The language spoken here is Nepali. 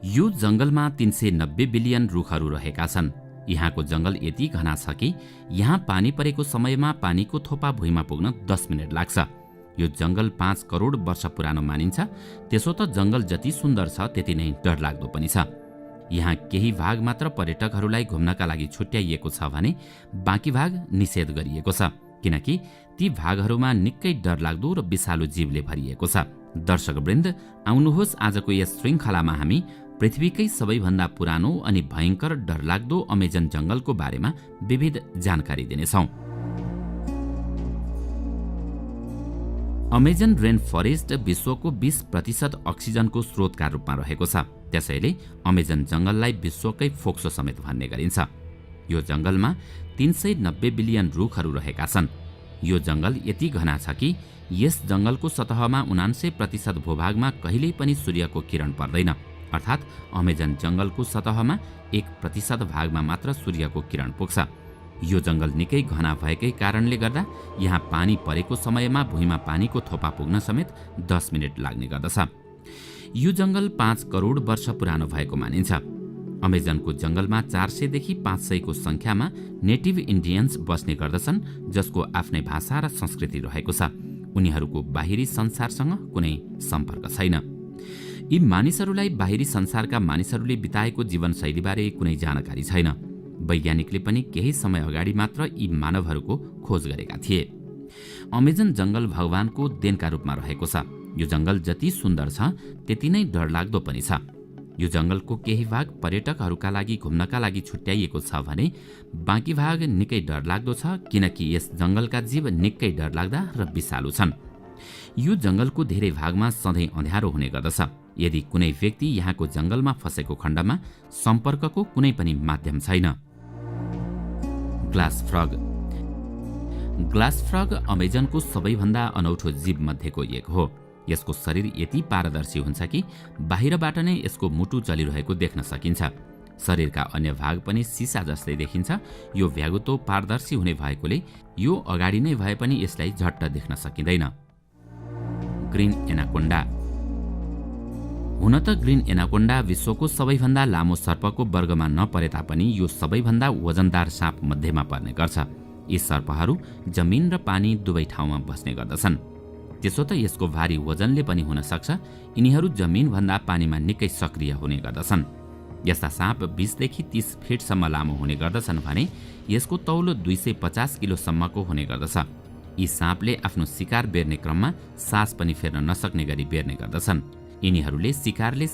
यो जंगलमा 390 बिलियन रुखहरू रहेका छन्। यहाँको जंगल यति घना छ कि यहाँ पानी परेको समयमा पानीको थोपा भुइँमा पुग्न 10 मिनेट लाग्छ। यो जंगल 5 करोड वर्ष पुरानो मानिन्छ। त्यसो त जंगल जति सुन्दर छ त्यति नै डरलाग्दो पनि छ। यहाँ केही भाग मात्र पर्यटकहरूलाई घुम्नका लागि छुट्याइएको छ भने बाँकी भाग निषेध गरिएको छ, किनकि ती भागहरूमा निकै डरलाग्दो र विषालु जीवले भरिएको छ। दर्शकवृन्द, आउनुहोस् आजको यस श्रृङ्खलामा हामी पृथ्वीकै सबैभन्दा पुरानो अनि भयंकर डरलाग्दो अमेजन जंगलको बारेमा विविध जानकारी दिनेछौँ। अमेजन रेन फरेस्ट विश्वको 20% अक्सिजनको स्रोतका रूपमा रहेको छ। त्यसैले अमेजन जंगललाई विश्वकै फोक्सो समेत भन्ने गरिन्छ। यो जंगलमा 390 बिलियन रुखहरू रहेका छन्। यो जंगल यति घना छ कि यस जंगलको सतहमा 99% भूभागमा कहिल्यै पनि सूर्यको किरण पर्दैन, अर्थात् अमेजन जंगलको सतहमा 1% भागमा मात्र सूर्यको किरण पुग्छ। यो जंगल निकै घना भएकै कारणले गर्दा यहाँ पानी परेको समयमा भुइँमा पानीको थोपा पुग्न समेत 10 मिनेट लाग्ने गर्दछ। यो जंगल 5 करोड वर्ष पुरानो भएको मानिन्छ। अमेजनको जंगलमा 400 देखि 500 को संख्यामा नेटिभ इन्डियन्स बस्ने गर्दछन्, जसको आफ्नै भाषा र संस्कृति रहेको छ। उनीहरूको बाहिरी संसारसँग कुनै सम्पर्क छैन। यी मानिसहरूलाई बाहिरी संसारका मानिसहरूले बिताएको जीवनशैलीबारे कुनै जानकारी छैन। वैज्ञानिकले पनि केही समय अगाडि मात्र यी मानवहरूको खोज गरेका थिए। अमेजन जंगल भगवानको देनका रूपमा रहेको छ। यो जंगल जति सुन्दर छ त्यति नै डरलाग्दो पनि छ। यो जंगलको केही भाग पर्यटकहरूका लागि घुम्नका लागि छुट्याइएको छ भने बाँकी भाग निकै डरलाग्दो छ, किनकि यस जंगलका जीव निकै डरलाग्दा र विषालु छन्। यो जंगलको धेरै भागमा सधैँ अँध्यारो हुने गर्दछ। यदि कुनै व्यक्ति यहाँको जंगलमा फसेको खण्डमा सम्पर्कको कुनै पनि माध्यम छैन। Glass frog. ग्लास फ्रग अमेजनको सबैभन्दा अनौठो जीव मध्येको एक हो। यसको शरीर यति पारदर्शी हुन्छ कि बाहिरबाट नै यसको मुटु चलिरहेको देख्न सकिन्छ। शरीरका अन्य भाग पनि सिसा जस्तै देखिन्छ। यो भ्यागुतो पारदर्शी हुने भएकोले यो अगाडि नै भए पनि यसलाई झट्ट देख्न सकिँदैन। Green anaconda. हुन त ग्रीन एनाकोन्डा विश्वको सबैभन्दा लामो सर्पको वर्गमा नपरे तापनि यो सबैभन्दा वजनदार साँप मध्येमा पर्ने गर्छ। यी सर्पहरू जमिन र पानी दुवै ठाउँमा बस्ने गर्दछन्। त्यसो त यसको भारी वजनले पनि हुन सक्छ यिनीहरू जमिनभन्दा पानीमा निकै सक्रिय हुने गर्दछन्। यस्ता साँप 20 देखि 30 फिटसम्म लामो हुने गर्दछन् भने यसको तौलो 250 किलोसम्मको हुने गर्दछ। यी साँपले आफ्नो शिकार बेर्ने क्रममा सास पनि फेर्न नसक्ने गरी बेर्ने गर्दछन्। यिनीहरूले शिकारले